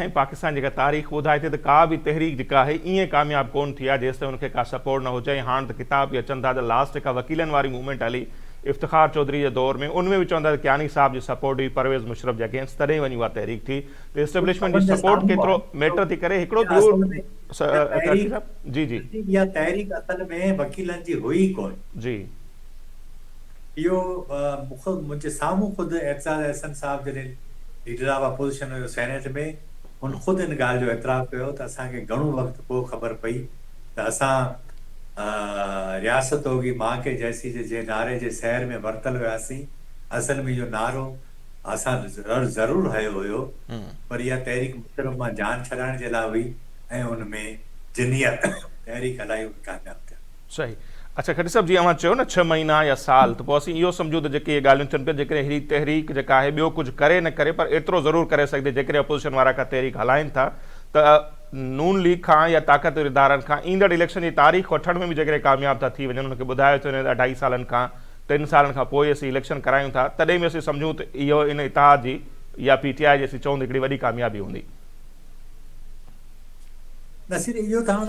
۽ پاڪستان جيڪا تاريخ ٻڌائي ٿي ته ڪا به تحريڪ جيڪا آهي ائين ڪامياب ڪونه ٿي آهي جيستائين ان کي ڪا سپورٽ نه هجي ۽ هاڻ ته ڪتاب به اچن ٿا ته لاسٽ جيڪا وڪيلن واري موومينٽ هلي افتخار چوڌري جي دور ۾ ان ۾ به چون ٿا ته ڪياني صاحب جي سپورٽ هئي پرويز مشرف جي اگينسٽ تڏهن وڃي اها تحريڪ ٿي ته اسٽيبلشمينٽ جي سپورٽ ڪيترو ميٽر ٿي ڪري هڪڙو ٻيو صاحب جي جي. اها تحريڪ اصل ۾ وڪيلن جي هئي ئي ڪونه. جي. اهو منهنجي سامهون خود اعتزاز احسن صاحب جڏهن leader of opposition have senate ۾ هن خود ان ڳالهه جو اعتراف ڪيو ته اسان کي گهڻو وقت پوء خبر پئي ته اسان رياست هوگي مان ڪي جيسي جي جنهن نعري جي سحر ۾ ورتل هياسين اصل ۾ اهو نعرو اسان ضرور هنيو هيو پر اها تحريڪ مشرف مان جان ڇڏائڻ جي لاء هئي ۽ ان ۾ جن اها تحريڪ هلائي اهي ڪامياب ٿيا. صحيح. اڇا کٽي صاحب جيئن اوهان چيو نه ڇهه مهينا يا سال ته پوء اسين اهو سمجهون ته جيڪي اهي ڳالهيون ٿين پيون جيڪڏهن هي تحريڪ جيڪا آهي ٻيو ڪجهه ڪري نه ڪري پر ايترو ضرور ڪري سگهجي جيڪڏهن اپوزيشن وارا ڪا تحريڪ هلائين ٿا ته نون ليگ کان يا طاقتور ادارن کان ايندڙ اليڪشن جي تاريخ وٺڻ ۾ به جيڪڏهن ڪامياب ٿا ٿي وڃن ان کي ٻڌايو ٿو وڃي ته اڍائي سالن کان ٽن سالن کان پوء اسين اليڪشن ڪرايون ٿا تڏهن به اسين سمجهون ته اهو ان اتحاد جي يا پي ٽي آء جي اسين چئون ته هڪڙي وڏي ڪاميابي هوندي. نصير اهو ته هاڻ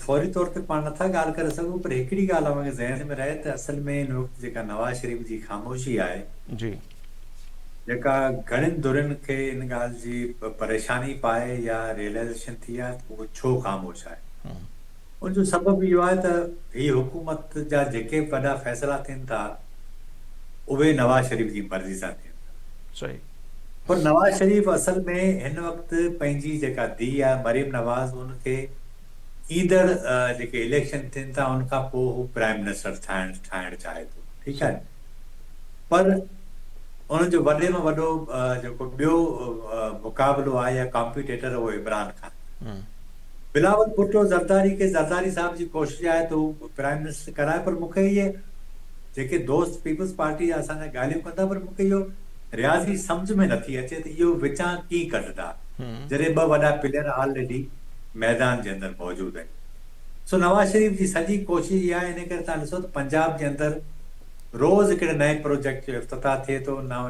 فوري طور تي پاڻ نٿا ڳالهه ڪري سگهون پر هڪڙي ڳالهه اوهان کي ذهن ۾ رهي ته اصل ۾ هن وقت جيڪا نواز شريف جي خاموشي آهي جي. جيڪا گهڻين ڌرين کي ان ڳالهه جي پريشاني به آهي يا ريئلائيزيشن ٿي آهي ته هو ڇو خاموش آهي ان جو سبب اهو آهي ته هي حڪومت جا جيڪي به وڏا فيصلا ٿين ٿا اهي نواز شريف جي مرضي سان ٿين ٿا. صحيح. پر نواز شريف اصل ۾ هن وقت پنهنجي جيڪا ڌيء آهي مريم نواز ان کي ايندڙ جيڪي اليڪشن ٿين ٿا ان کان پوء هو پرائم منسٽر ٺاهڻ ٺاهڻ چاهي ٿو ٺيڪ آهي پر ان جو وڏي ۾ وڏو جيڪو ٻيو مقابلو آهي يا ڪامپيٽيٽر اهو عمران خان آهي. بلاول ڀٽو زرداري کي زرداري صاحب جي ڪوشش آهي ته هو پرائم منسٽر ڪرائي پر مون کي اهي جيڪي دوست پيپلز پارٽي جا اسان سان ڳالهيون ڪن ٿا پر مون کي اهو رياضي سمجهه ۾ نٿي اچي ته اهو وچان ڪيئن ڪڍندا جڏهن ٻه وڏا پليئر آلريڊي ميدان جي اندر موجود آهن. سو نواز شريف جي سڄي ڪوشش اها آهي ان ڪري توهان ڏسو ته پنجاب جي اندر روز هڪڙي نئين پروجيڪٽ جو افتتاح ٿئي ٿو نون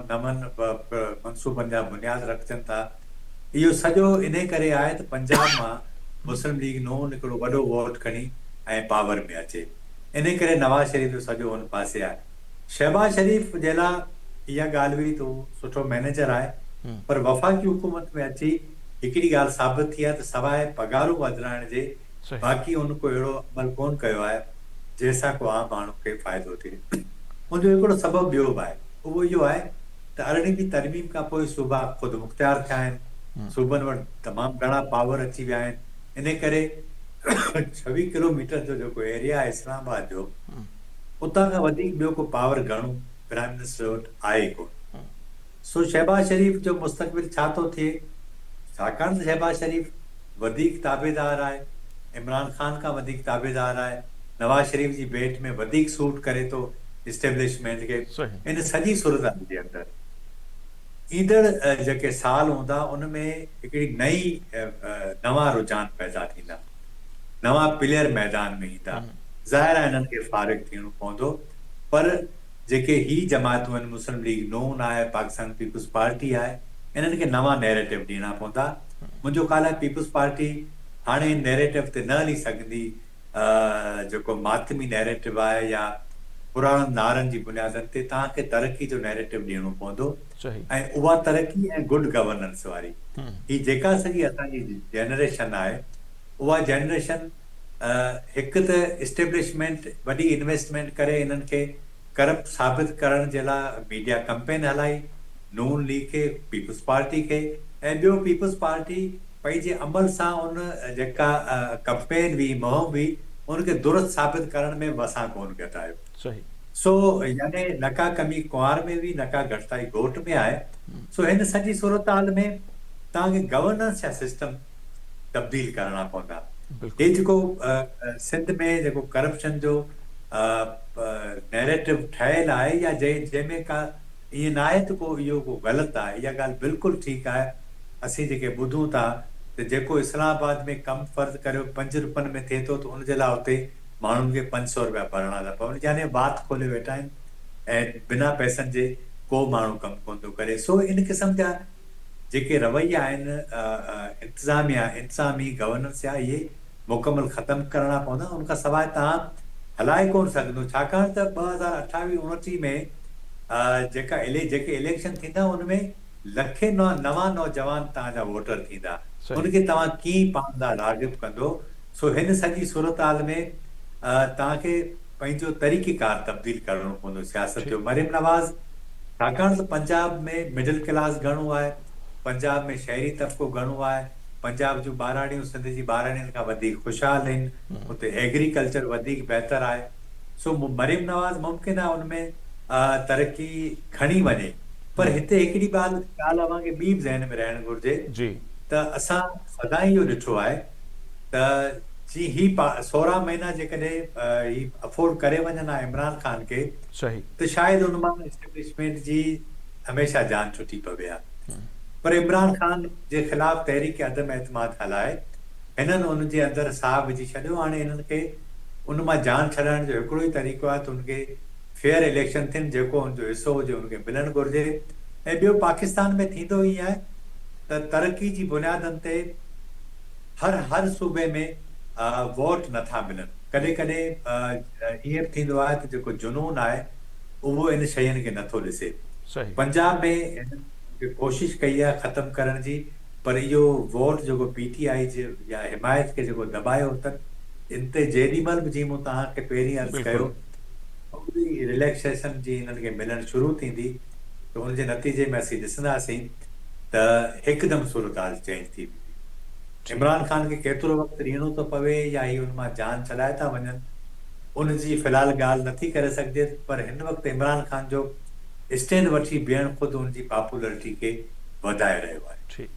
منصوبن جا بنياد رکجن ٿا اهو سڄو انهي ڪري آهي ته پنجاب مان مسلم ليگ نون هڪڙو وڏو ووٽ کڻي ۽ پاور ۾ اچي انهي ڪري نواز شريف جو سڄو ان پاسي آهي. شهباز شريف جي لاء اها ڳالهه هئي ته هو سٺو مئنيجر آهي پر وفاقي حڪومت ۾ اچي هڪڙي ڳالهه ثابت ٿي آهي ته سواء پگهارون وڌرائڻ جي باقي هن ڪو اهڙو عمل ڪونه ڪيو آهي جنهن سان ڪو عام ماڻهو کي فائدو ٿئي. ان جو هڪڙو سبب ٻيو به آهي اهو اهو آهي ته ارڙهين ٻي ترميم کان پوء صوبا خودمختيار ٿيا آهن، صوبن وٽ تمام گهڻا پاور اچي ويا آهن انهي ڪري 26 ڪلوميٽر جو جيڪو ايريا آهي اسلام آباد جو اتان کان وڌيڪ ٻيو ڪو پاور گهڻو پرائم منسٽر وٽ آهي ئي ڪونه. سو شهباز شريف جو مستقبل ڇا ٿو ٿئي؟ ڇاڪاڻ ته شهباز شريف وڌيڪ تابعدار آهي، عمران خان کان وڌيڪ تابعدار آهي، نواز شريف جي ڀيٽ ۾ وڌيڪ سوٽ ڪري ٿو اسٽيبلشمينٽ کي. ان سڄي صورتحال جي اندر ايندڙ جيڪي سال هوندا ان ۾ هڪڙي نئين نوان رجحان پيدا ٿيندا، نوان پليئر ميدان ۾ ايندا. ظاهر آهي انهن کي فارغ ٿيڻو پوندو پر جيڪي هي جماعتون آهن مسلم ليگ نون آهي پاڪستان پيپلز پارٽي آهي انهن کي نوان نيريٽو ڏيڻا پوندا منهنجو خيال آهي پيپلز پارٽي هاڻي ان نيريٽو تي نه هلي سگهندي جيڪو ماتمي نيريٽو آهي يا پراڻن نعرن جي بنيادن تي توهان کي ترقي جو نيريٽو ڏيڻو پوندو ۽ اها ترقي ۽ گڊ گورننس واري هي جيڪا سڄي اسان جي جنريشن آهي اها جنريشن هڪ ته اسٽيبلشمينٽ وڏي انويسٽمينٽ ڪري انهن کي ڪرپٽ ثابت ڪرڻ جي لاء ميڊيا ڪمپين هلائي نون ليگ کي پيپلز پارٽي کي ۽ ٻيو پيپلز پارٽي پنهنجي عمل سان ان جيڪا ڪمپين هئي مهم هئي ان کي درست ثابت ڪرڻ ۾ به اسان ڪونه گهٽايو سو يعني نه ڪا ڪمي ڪنوار ۾ هئي نه ڪا گهٽتائي گهوٽ ۾ آهي سو هن سڄي صورتحال ۾ توهان کي گورننس جا سسٽم تبديل ڪرڻا پوندا. هي جيڪو سنڌ ۾ جيڪو ڪرپشن جو نيريٽو ٺهيل آهي يا جنهن ۾ ڪا ائين ناهي ته ڪو اهو ڪو غلط آهي اها ڳالهه بلڪل ٺيڪ آهي اسين جيڪي ٻڌون ٿا ته جيڪو اسلام آباد ۾ ڪم فرض ڪريو پنج روپين ۾ ٿئي ٿو ته ان جي لاء اتي ماڻهن کي 500 روپيا ڀرڻا ٿا پون يعني وات کولي ويٺا آهن ۽ بنا پئسن جي ڪو ماڻهو ڪم ڪونه ٿو ڪري سو ان قسم جا جيڪي رويا آهن انتظاميا انتظامي گورننس جا اهي مڪمل ختم ڪرڻا پوندا ان کان سواء توهان هلائي ڪونه سگهندو ڇاڪاڻ ته 2028 29 ۾ جيڪا جيڪي اليڪشن ٿيندا ان ۾ لکين نوان نوجوان توهان جا ووٽر ٿيندا ان کي توهان ڪيئن پاڻ ڏانهن راغب ڪندو سو هن سڄي صورتحال ۾ توهان کي پنهنجو طريقي ڪار تبديل ڪرڻو پوندو سياست جو مريم نواز ڇاڪاڻ ته پنجاب ۾ مڊل ڪلاس گهڻو آهي، پنجاب ۾ شهري طبقو گهڻو آهي، پنجاب جون ٻهراڙيون سنڌ جي ٻهراڙين کان وڌيڪ خوشحال آهن، اتي ايگريڪلچر وڌيڪ بهتر آهي، سو مريم نواز ممڪن آهي ان ۾ ترقي کڻي وڃي پر هتي هڪڙي ڳالهه اوهان کي ٻي به ذهن ۾ رهڻ گهرجي ته اسان سدائين اهو ڏٺو آهي ته جي هي 16 مهينا جيڪڏهن هي افورڊ ڪري وڃن ها عمران خان کي ته شايد ان مان اسٽيبلشمينٽ جي هميشه جان ڇٽي پوي ها پر عمران خان جي خلاف تحريڪ عدم اعتماد هلائي هنن ان جي اندر ساهه وجهي ڇڏيو هاڻي هنن کي ان مان جان ڇڏائڻ جو هڪڙو ئي طريقو آهي ته ان کي فيئر اليڪشن ٿين جيڪو ان جو حصو هجي ان کي ملڻ گهرجي ۽ ٻيو پاڪستان ۾ ٿيندو ائين آهي ته ترقي جي بنيادن تي هر هر صوبي ۾ ووٽ نه ٿا ملن. ڪڏهن ڪڏهن ائين به ٿيندو آهي ته جيڪو جنون آهي اهو ان شين کي نه ٿو ڏسي. پنجاب ۾ هنن ڪوشش ڪئي آهي ختم ڪرڻ جي پر اهو ووٽ جيڪو پي ٽي آء جي يا حمايت کي جيڪو دٻايو اٿن ان تي جيڏي مهل به جيئن مون توهان کي پهرين عرض ڪيو ٿوري رليڪسيشن جي هنن کي ملڻ شروع ٿيندي ته ان جي نتيجي ۾ اسين ڏسنداسين ته هڪدم صورتحال چينج ٿي ويندي. عمران خان کي ڪيترو وقت ڏيڻو ٿو پوي يا هي ان مان جان ڇڏائي ٿا وڃن ان جي في الحال ڳالهه نٿي ڪري سگهجي پر هن وقت عمران خان جو اسٽينڊ وٺي بيهڻ خود ان جي پاپولرٽي کي وڌائي رهيو آهي. ٺيڪ.